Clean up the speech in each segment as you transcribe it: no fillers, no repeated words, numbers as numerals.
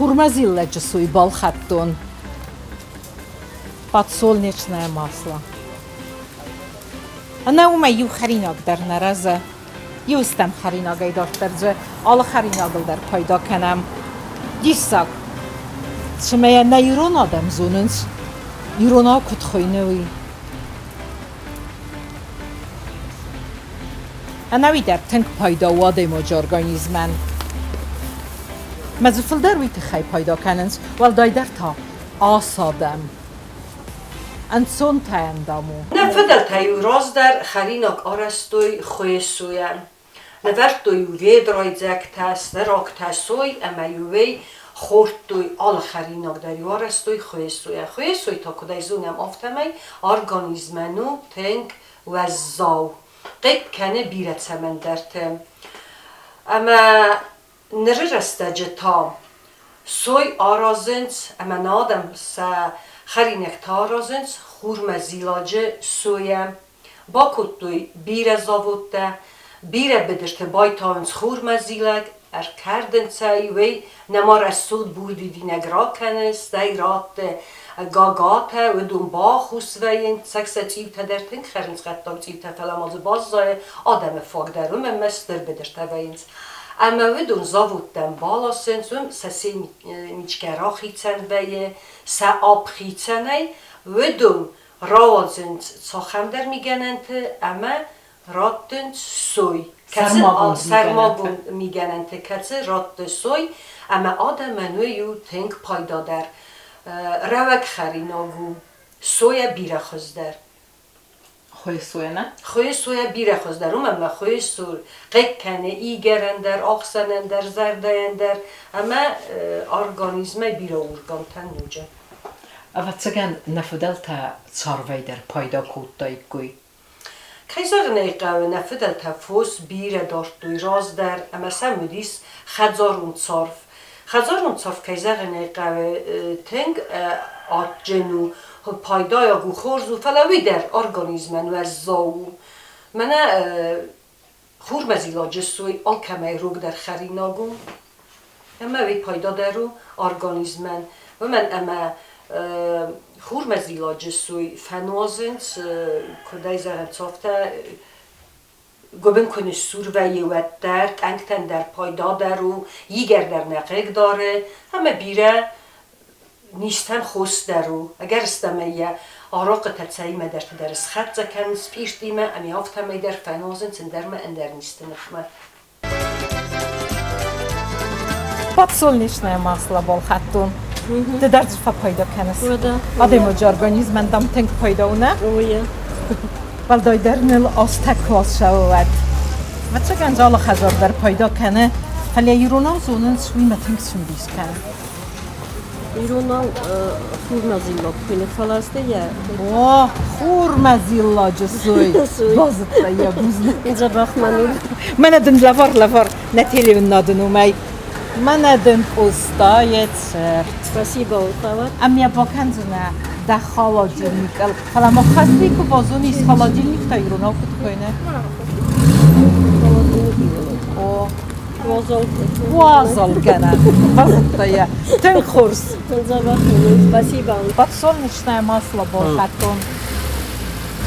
Хурмӕзиллӕджы сой балхӕдтон. Подсолнечное масло. Ӕнӕ уымӕй иу хӕринаг дӕр нӕ рӕзы. Иу стӕм хӕринагӕй дарддӕр дзы алы хӕринагыл дӕр пайда кӕнӕм. Диссаг! Цымӕ йӕ нӕ ирон адӕм зонынц, иронау куыд хуыйны, уый? Ӕнӕуи дӕр тынг пайда у адӕймаджы организмӕн. Мӕ дзы фылдӕр уый тыххӕй пайда кӕнынц, уӕлдайдӕр та ас адӕм. Ӕнцонтӕн, дам, у. Нӕ фыдӕлтӕ-иу раздӕр хӕринаг арӕзтой хуесойӕ. Лӕвӕрдтой-иу ведрайдзӕгтӕ, сӕрактӕ сой ӕмӕ-иу ӕй хордтой алы хӕринаг дӕр-иу арӕзтой хуесойӕ. Хуесой та, куыд ӕй зонӕм, афтӕмӕй организмӕн у тынг уӕззау. Хъыг кӕны бирӕ цӕмӕндӕрты. Ӕмӕ ныры рӕстӕджы та сой аразынц ӕмӕ нӕ адӕм сӕ хӕринӕгтӕ аразынц хурмӕзиладжы сойӕ. Бакодтой бирӕ заводтӕ, бирӕ быдырты байтауынц хурмӕзилӕг, ӕркӕрдынц ӕй, уый нӕма рӕсугъд бурдидинӕг ракӕны, стӕй ратты гагатӕ, уыдон бахус вӕййынц, цӕг сӕ цъиутӕ дӕр тынг хӕрынц хъӕддаг цъиутӕ, фӕлӕ ма дзы баззайы адӕмы фаг дӕр, уымӕн ӕмӕ стыр быдыртӕ вӕййынц. Ӕмӕ уыдон заводтӕм баласынц, уым сӕ семечкӕ рахицӕн вӕййы, сӕ апп хицӕнӕй, уыдон рауадзынц цахӕмдӕр мигӕнӕнты ӕмӕ раттынц сой, кӕцы сӕрмагонд мигӕнӕнты, кӕцы ратты сой ӕмӕ адӕмӕн уый у тынг пайдадӕр. Рӕуӕг хӕринаг у, сойӕ бирӕ хуыздӕр. Хуы сойӕ нӕ? Хуы сойӕ бирӕ хуыздӕр, уымӕн ӕмӕ хуы сой хъыг кӕны игӕрӕн дӕр, ахсӕнӕн дӕр, зӕрдӕйӕн дӕр ӕмӕ организмӕй бирӕ органтӕн ноджы. Ӕвӕццӕгӕн, нӕ фыдӕлтӕ царвӕй дӕр пайда кодтаиккой. Кӕй зӕгъын ӕй хъӕуы, нӕ фыдӕлтӕ фос бирӕ дардтой раздӕр ӕмӕ сӕм уыдис хӕдзарон царв. Хӕдзарон царв, кӕй зӕгъын ӕй хъӕуы, тынг адджын у, пайдайаг у, хорз у, фӕлӕ уый дӕр организмӕн уӕззау у. Мӕнӕ хурмӕзиладжы сой алкӕмӕй рогдӕр хӕринаг у ӕмӕ уый пайдадӕр у организмӕн, уымӕн ӕмӕ хурмӕзиладжы сой фӕнуазынц, куыд ӕй зӕгъынц, афтӕ гуыбын куы ныссур вӕййы, уӕддӕр тъӕнгтӕн дӕр пайдадӕр у, игӕр дӕр нӕ хъыгдары ӕмӕ бирӕ низтӕн хос дӕр у. Ӕгӕрыстӕмӕй йӕ арахъхъытӕ цӕимӕдӕрты дӕр схӕццӕ кӕнынц спъиртимӕ ӕмӕ афтӕмӕй дӕр фӕнуазынц ӕндӕрмӕ ӕндӕр низты ныхмӕ. Подсолнечное масло балхӕдтон. Ды дӕр дзы фӕпайда кӕныс. Адӕймаджы организмӕн дам тынг пайда у, нӕ? Уӕлдайдӕр ныл азтӕ куы ацӕуы, уӕд. Ӕвӕццӕгӕн дзы алы хӕдзар дӕр пайда кӕны, фӕлӕ иронау зонынц, уый мӕ тынг цымыдис кӕны. Иронау хурмӕзиллаг хуыйны, фӕлӕ стӕй йӕ... О, хурмӕзилладжы сой! Базыдта йӕ бузныг. Дзӕбӕх мӕн у. Мӕнӕ дын лӕвар-лӕвар нӕ телеуынынады номӕй. Мӕнӕ дын Къостайы цырт. Спасибо, Улхават. Ам йӕ бакӕндзынӕ дӕ холодильникыл. Фӕлӕ ма Хазби куы базонис, холодильник та иронау куыд хуыйны? Холодильник иронау. О, Уазал. Уазалгӕнӕн. Базыдта йӕ. Тынг хорз. Спасибо. Подсолнечное масло балхӕдтон.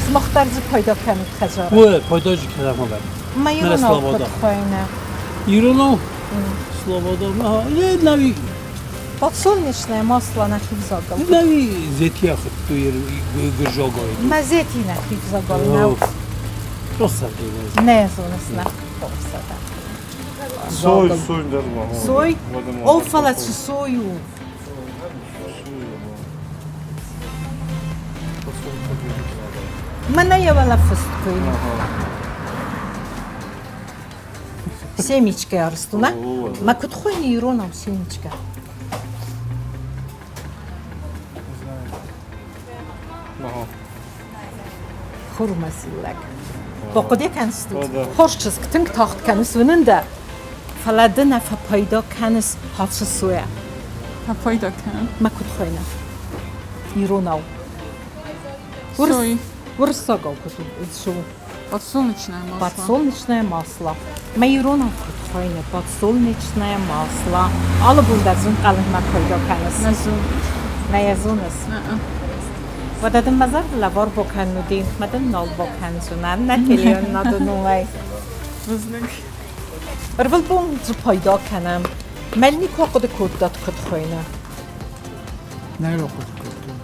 Сымах дӕр дзы пайда кӕнут хӕдзары? Ой, пайда же кӕнӕм. Ма иронау куыд хуыйны? Иронау? Слобода. Ага, нави. Подсолнечное масло нӕхи взагыл. Нави зетия хуыдтой гырзогой. Ма зети нӕхи взагыл нӕу. Просто Не зоныс нӕ. Сой, сой дӕр ма. Сой? О, фӕлӕ цы сой у? Мӕнӕ йӕ уӕлӕ фыст куы Семечкӕ арыстуна. Ма куыд хуыйны иронау семечкӕ? Хурмӕзиллӕг. Бахъуыды кӕныс Хорз чызг, тынг тагъд кӕныс, уынын дӕ. Фӕлӕ ды нӕ фӕпайда кӕныс хӕфсы сойӕ. Фӕпайда кӕнын. Мӕ куыд хуыйны? Иронау. Сой. Уырыссагау куыд у? Подсолнечное масло. Подсолнечное масло. Мӕ иронау куыд хуыйны? Подсолнечное масло. Алы бон дӕр зынкъӕлынмӕ пайда кӕныс? Нӕ зонын. Нӕ йӕ зоныс? Уӕдӕ дын мӕ зӕрды лӕвар бакӕнын уыди, мӕ дын нал бакӕндзынӕн нӕ телеуынынады номӕй. Бузныг. Ӕрвылбон дзы пайда кӕнӕм. Мӕл никуы ахъуыды кодтат, куыд хуыйны? Нӕ рахъуыды кодтон.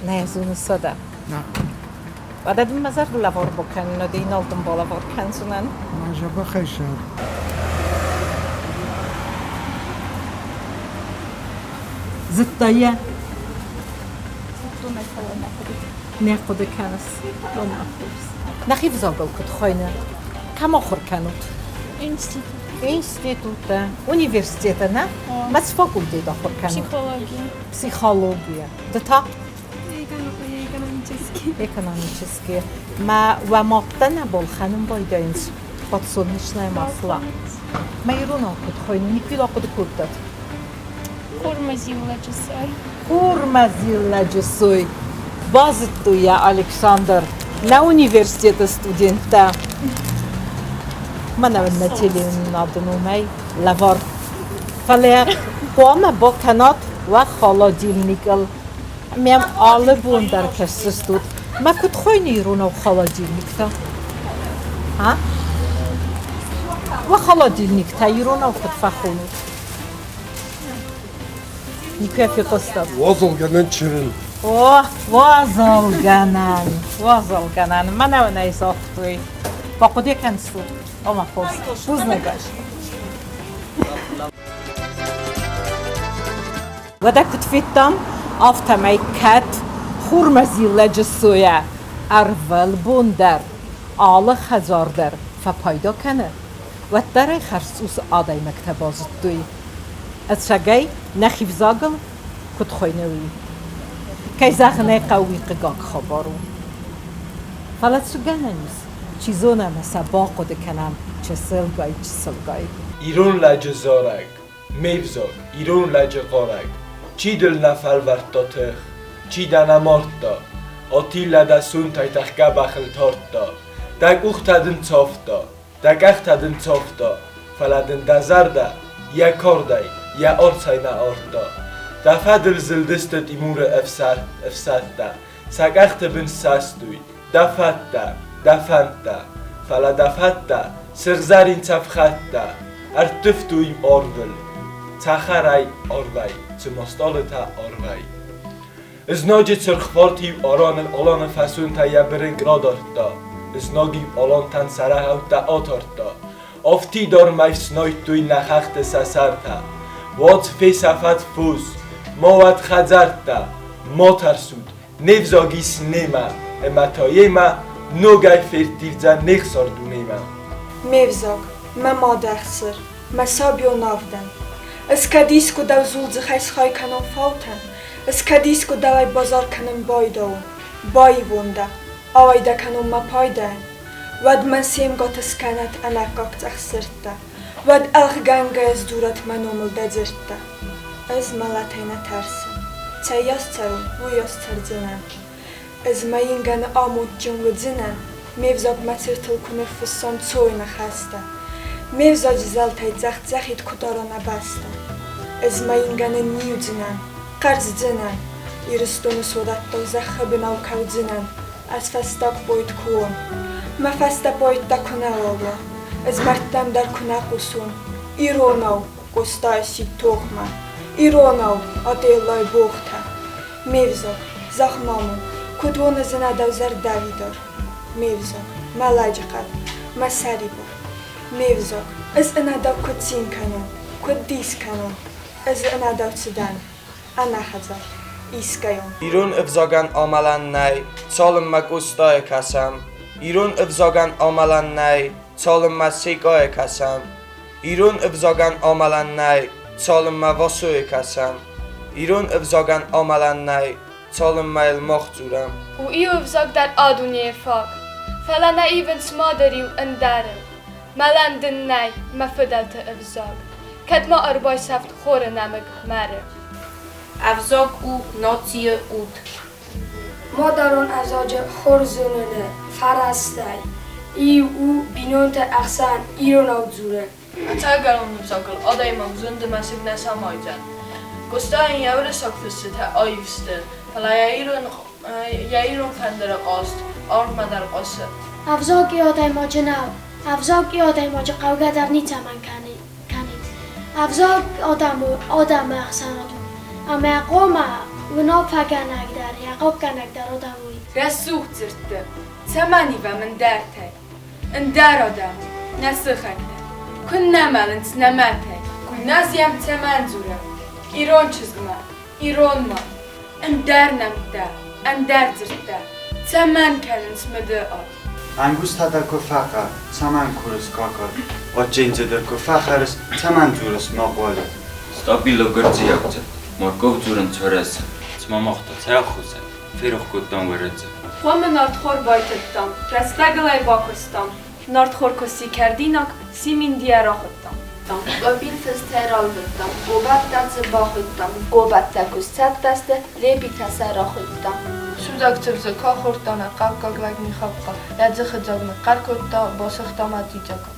Нӕ зоныс уӕдӕ? Нӕ. Уӕдӕ дын мӕ зӕрды лӕвар бакӕнын уыди, нал дын балӕвар кӕндзынӕн. Мӕ зӕбӕхӕй сӕр. Зыдта йӕ? Нӕ хъуыды кӕныс? Нӕхи взагыл куыд хуыйны? Кӕм ахуыр кӕнут? Институт. Институты, университеты, нӕ? Мӕ цы факультет ахуыр кӕнут? Психология. Психология. Ды та? Экономический. Экономический. Мӕ уӕ мадтӕ нӕ балхӕнын байдайынц подсолнечное масло. Мӕ иронау куыд хуыйны, никуы ахъуыды кодтат? Хурмӕ зиллӕджы сой. Хурмӕ зиллӕджы сой. Базыдтой йӕ, Александр, нӕ университеты студенттӕ. Мӕнӕ нӕ телеуынынады номӕй лӕвар. Фӕлӕ хъуамӕ бакӕнат уӕ холодильникыл. Мӕм алы бон дӕр кӕсдзыстут. Мӕ куыд хуыйны иронау холодильник та? А? Уӕ холодильник та иронау куыд фӕхонут? Никуы фехъуыстат? Уазалгӕнӕн чырын. О, уазалгӕнӕн, уазалгӕнӕн. Мӕнӕ уын ӕй загътой. Бахъуыды кӕнстут? Ома хорз. Бузныг. Уӕдӕ куыд федтам, афтӕмӕй кӕд хурмӕзиллӕджы сойӕ ӕрвылбон дӕр алы хӕдзар дӕр фӕпайда кӕны, уӕддӕр ӕй хӕрзцъус адӕймӕгтӕ базыдтой. Ӕцӕгӕй нӕхи взагыл куыд хуыйны, уый. Кӕй зӕгъын ӕй хъӕуы, уый хъыгаг хабар у. Фӕлӕ цы гӕнӕн ис, чи зоны ӕмӕ сӕ бахъуыды кӕнӕм чысылгай-чысылгай. Ирон лӕджы зарӕг, ме взаг, ирон лӕджы хъарӕг, Чи дыл нӕ фӕлвӕрдта тых, чи дӕ нӕ мардта, Атиллӕ дӕ сунтӕй тӕхгӕ бӕхыл тардта, Дӕ къухтӕ дын цавта, дӕ къӕхтӕ дын цавта, Фӕлӕ дын дӕ зӕрдӕ йӕ кардӕй, йӕ арцӕй нӕ ардта. Дӕ фӕдыл зылдысты Тимуры ӕфсӕдтӕ, Сӕ къӕхты бын ссӕстой дӕ фӕттӕ, дӕ фӕндтӕ, Фӕлӕ дӕ фӕттӕ сыгъзӕрин цӕфхӕдтӕ Ӕрттывтой арвыл, цӕхӕрӕй арвӕй, цыма стъалытӕ арвӕй. Ызнаджы цыргъ фарт-иу Аланы фӕсонтӕ йӕ бырынкъ радардта, Ызнаг-иу алантӕн сӕ рӕгъӕуттӕ атардта. Афтидармӕй фснайдтой нӕ хӕхты сӕ сӕртӕ. Уадз фесӕфӕд фос, ма уӕд хӕдзӕрттӕ, ма тӕрсут, не взаг ис немӕ, ӕмӕ та йемӕ ногӕй ферттивдзӕн не хсар дунемӕ. Ме взаг, мӕ мады ӕхсыр, мӕ сабион авдӕн. Ӕз кӕд искуы дӕу зулдзыхӕй схай кӕнон фаутӕн, Ӕз кӕд искуы дӕуӕй базар кӕнын байдауон, Баивон дӕ, ауӕй дӕ кӕнон мӕ пайдайӕн, Уӕд мӕн се мгот ыскӕнӕт ӕнаккаг цъӕх сырдтӕ, Уӕд ӕлгъгӕнгӕйӕ сдзурӕт мӕ номыл дӕ дзырдтӕ. Ӕз мӕлӕтӕй нӕ тӕрсын, цӕйас цӕрон, уыйас цӕрдзынӕн. Ӕз мӕ ингӕны амондджын уыдзынӕн, ме взаг мӕ цыртыл куы ныффыссон цой ныхӕстӕ, Ме взаджы зӕлтӕй цъӕх-цъӕхид куы дара нӕ бӕстӕ. Ӕз мӕ ингӕны ниудзынӕн, хъӕрздзынӕн, Ирыстоны сурӕттыл зӕххы бынау кӕудзынӕн, Ӕз фӕстаг поэт куы уон, мӕ фӕстӕ поэттӕ куы нӕ уа, Ӕз мӕрдтӕм дӕр куы нӕ хъусон, иронау Къостайы сидт тохмӕ, иронау Отеллойы богътӕ. Ме взаг, зӕгъ ма мын, куыд уон ӕз ӕнӕдӕу зӕрдӕвидар? Ме взаг, мӕ лӕджыхъӕд, мӕ сӕрибар. Ме взаг, ӕз ӕнӕдӕу куыд цин кӕнон, куыд дис кӕнон, ӕз ӕнӕдӕу цы дӕн, ӕнӕхӕдзар, искӕйон. Ирон ӕвзагӕн амӕлӕн нӕй, цалынмӕ Къостайы кӕсӕм. Ирон ӕвзагӕн амӕлӕн нӕй, цалынмӕ Секъайы кӕсӕм. Ирон ӕвзагӕн амӕлӕн нӕй, цалынмӕ Васойы кӕсӕм. Ирон ӕвзагӕн амӕлӕн нӕй, цалынмӕ йыл мах дзурӕм. У иу ӕвзаг дӕр а дунейы фаг, фӕлӕ нӕ ивынц мады риу ӕндӕрыл. Мӕлӕн дын нӕй, мӕ фыдӕлты ӕвзаг, кӕд ма ӕрбайсӕфт хоры нӕмыг мӕры. Ӕвзаг у нацийы уд. Мадӕлон ӕвзаджы хорз зоныны фӕрӕзтӕй. Иу у бинонты ӕхсӕн иронау дзурын. Ӕцӕгӕлон ӕвзагыл адӕймаг зонды мӕсыг нӕ самайдзӕн. Къостайӕн йӕ уырыссаг фыстытӕ аив сты, фӕлӕ йӕ ирон йӕ ирон фӕндыры хъазт арвмӕ дӕр хъуысы. Ӕвзаг и адӕймаджы нӕу. Ӕвзаг и адӕймаджы хъӕугӕ дӕр ницӕмӕн кӕны. Ӕвзаг адӕмы адӕмы ӕхсӕнад у, ӕмӕ йӕ хъуамӕ уынаффӕгӕнӕг дӕр, йӕ хъахъхъӕнӕг дӕр адӕм уой. Рӕсугъд дзырдты цӕмӕн ивӕм ӕндӕртӕй? Ӕндӕр адӕм, нӕ сыхӕгтӕ, куыннӕ мӕлынц нӕ мӕтӕй? Куыннӕ йӕм цӕмӕн дзурӕм? Ирон чызгмӕ, ирон мад, ӕндӕр нӕмттӕ, ӕндӕр дзырдтӕ цӕмӕн кӕнынц мыды ад? Ӕнгузтӕ дӕр куы фӕхъӕр, цӕмӕн курыс какад? Адджын дӕр куы фӕхӕрыс, цӕмӕн дзурыс мӕхъуӕлы? Стабило гуырдзиаг дзырд, морков дзурын цорӕцы, цыма мах та цӕй аххосӕй ферох кодтам уӕрӕдзы. Хъуамӕ нартхор байтыдтам, рӕстӕгыл ӕй бакуыстам. Нартхор куы сси кӕрдинаг, Симиндийӕ рахуыдтам. Къопин фыстӕ ралвыдтам, гобӕттӕ дзы бахуыдтам, гобӕттӕ куы сцӕттӕ сты, репитӕ сӕ рахуыдтам. Судзаг цывзы куы ахордта нӕ хъӕуккаг лӕг Михаппа, йӕ дзыхыдзаг ныхъхъӕр кодта, басыгъта мӕ дзидзака.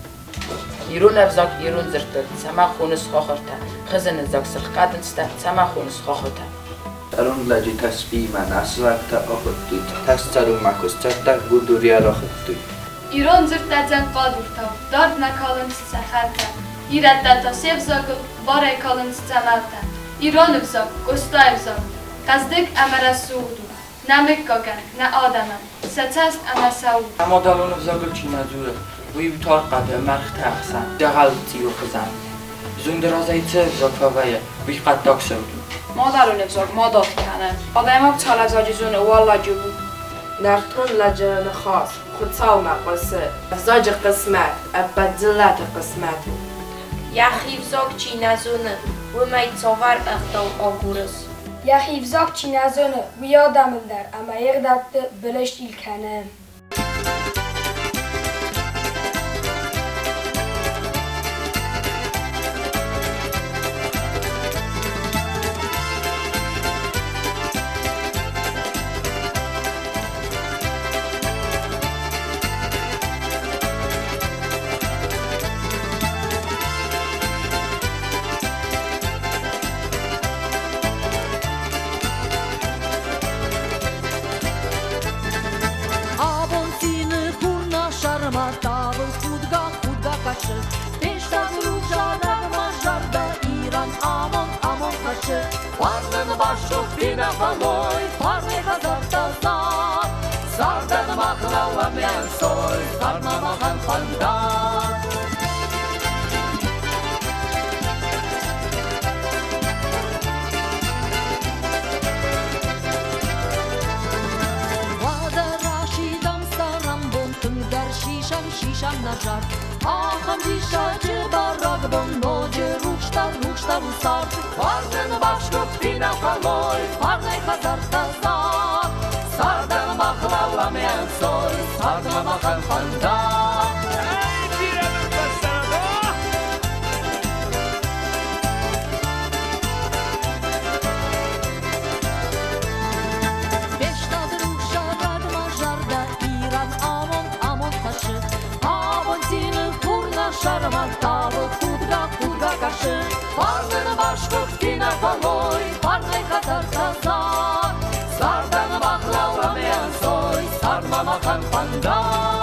Ирон ӕвзаг ирон дзырдты цӕмӕ хоныс хохыртӕ, хызыны дзаг сырх хъӕдындзтӕ цӕмӕ хоныс хохотӕ. Зӕронд лӕджы тӕсбиимӕ нӕ сывӕртӕ ахуыдтой, тӕс цӕрынмӕ куы сцӕттӕ, гуыдыр йӕ рахуыдтой. Ирон дзырдтӕ дзӕнхъадуртау дард нӕ калынц цӕхӕртӕ, Ирӕттӕ та се взагыл барӕй калынц цӕмӕлтӕ. Ирон ӕвзаг, Къостайы ӕвзаг, хъӕздыг ӕмӕ рӕсугъд у, нӕ мыггагӕн, нӕ адӕмӕн сӕ цӕст ӕмӕ сӕ уд. Нӕ мадӕлон ӕвзагыл чи нӕ дзуры, уый у тар хъӕды мӕргъты ӕхсӕн, дзӕгъӕл цъиуы хуызӕн. Зонды разӕй цы ӕвзаг фӕвӕййы, уый хъӕддаг сырд у. Мадӕлон ӕвзаг мадат кӕны. Адӕймаг цал ӕвзаджы зоны, уӕлладжы у. Нӕртон лӕджы ныхас Хуыцаумӕ хъуысы. Ӕвзаджы хъысмӕт ӕппӕт дзыллӕты хъысмӕт у. Йӕхи взаг чи нӕ зоны, уымӕй цавӕр ӕгъдау агурыс? Йӕхи взаг чи нӕ зоны, уый адӕмыл дӕр ӕмӕ йе гъдӕутты былысчъил кӕны. Абон цины хур нӕ сӕрмӕ тавы, худгӕ, худгӕ кӕсы. Фестад рухсадӕг мӕ зӕрдӕ Ирӕн амонд, амонд хӕссы. Фарнӕн басгуыхти нӕ фӕллой, фарнӕй хӕдзӕрттӕ дзаг. Цардӕн мах лӕууӕм йе нцой, цардмӕ махӕн фӕндаг. Уӕдӕ расидӕм цӕрӕнбон, тынгдӕр сисӕм, сисӕм нӕ зард. Ахӕм диссаджы бӕрӕгбон ноджы рухсдӕр, рухсдӕр у цард. Фарнӕн басгуыхти нӕ фӕллой, фарнӕй хӕдзӕрттӕ дзаг. Цардӕн мах лӕууӕм йе нцой, цардмӕ махӕн фӕндаг. Фестад рухсарӕг мӕ зӕрдӕ, Ирӕн амонд, амонд хӕссы. Абон цины хур нӕ сӕрмӕ тавы, худгӕ, худгӕ кӕсы. Фарнӕн басгуыхти нӕ фӕллой, фарнӕй хӕдзӕрттӕ дзаг. Цардӕн мах лӕууӕм йе нцой, цардмӕ махӕн фӕндаг.